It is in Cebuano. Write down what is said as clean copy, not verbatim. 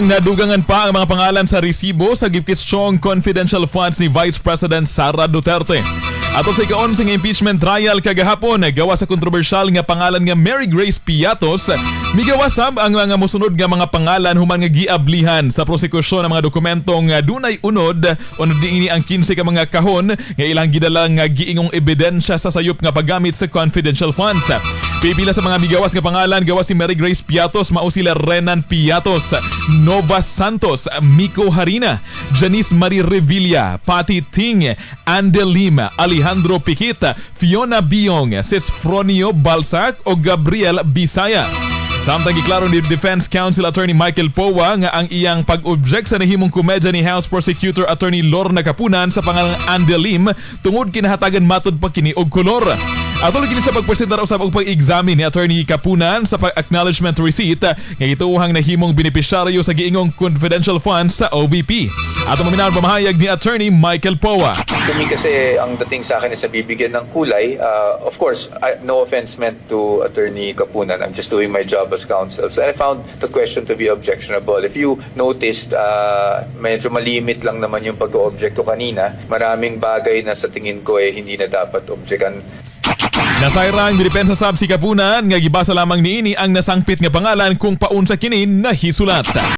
Nadugangan pa ang mga pangalan sa resibo sa gikwestyong confidential funds ni Vice President Sara Duterte. Ato sa ika-11 nga impeachment trial kagahapon, gawa sa kontrobersyal nga pangalan nga Mary Grace Piatos, migawa sab ang mga musunod nga mga pangalan human nga giablihan sa prosekusyon ang mga dokumentong dunay unod. Unod niini ang 15 ka mga kahon nga ilang gidala nga giingong ebidensya sa sayop nga paggamit sa confidential funds. Pipila sa mga migawas nga pangalan gawa si Mary Grace Piatos mao sila Renan Piatos, Nova Santos, Miko Harina, Janice Marie Revilla, Patty Ting, Ande Lima, Alejandro Piquita, Fiona Biong, Sesfronio Balsac o Gabriel Bisaya. Samtang giklaro ni Defense Counsel Attorney Michael Poa nga ang iyang pag-object sa nahimong komedya ni House Prosecutor Attorney Lorna Kapunan sa pangalang Ande Lim tungod kinahatagan matud pa kini og kolor. Atol kini sa pagpresentar usab og pag-examine ni Attorney Kapunan sa pag-acknowledgement receipt nga gituohang nahimong benepisyaryo sa giingong confidential funds sa OVP. Ato maminaw pamahayag ni Attorney Michael Poa. To me kasi, ang dating sa akin is bibigyan ng kulay. Of course, no offense meant to Attorney Kapunan. I'm just doing my job as counsel. So I found the question to be objectionable. If you noticed, medyo malimit lang naman yung pag-object ko kanina. Maraming bagay na sa tingin ko eh, hindi na dapat objectan. Nasayrang midepensa sab si Kapunan nga gibasa lamang niini ang nasangpit nga pangalan kung paunsa kini nahisulat.